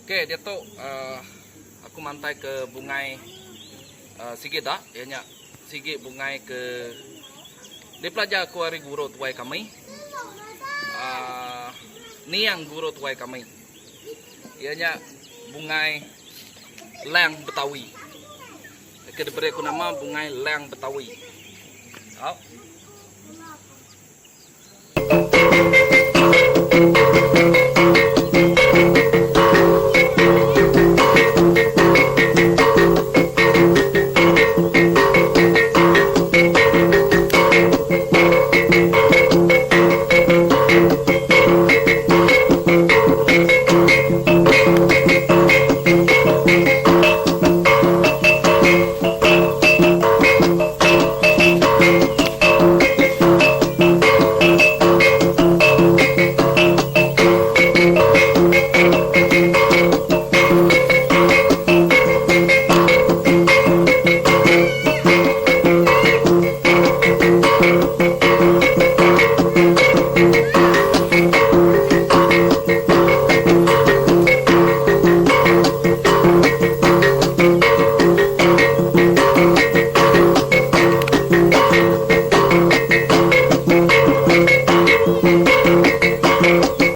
Ok diatu uhh aku mantai ke bungai uhh sigi da iya nya sigi bungai ke dipelajar aku ari guru tuai kami uhh niang guru tuai kami iya nya bungai Lang Betawi ke diberi aku nama bungai Lang Betawi. Au.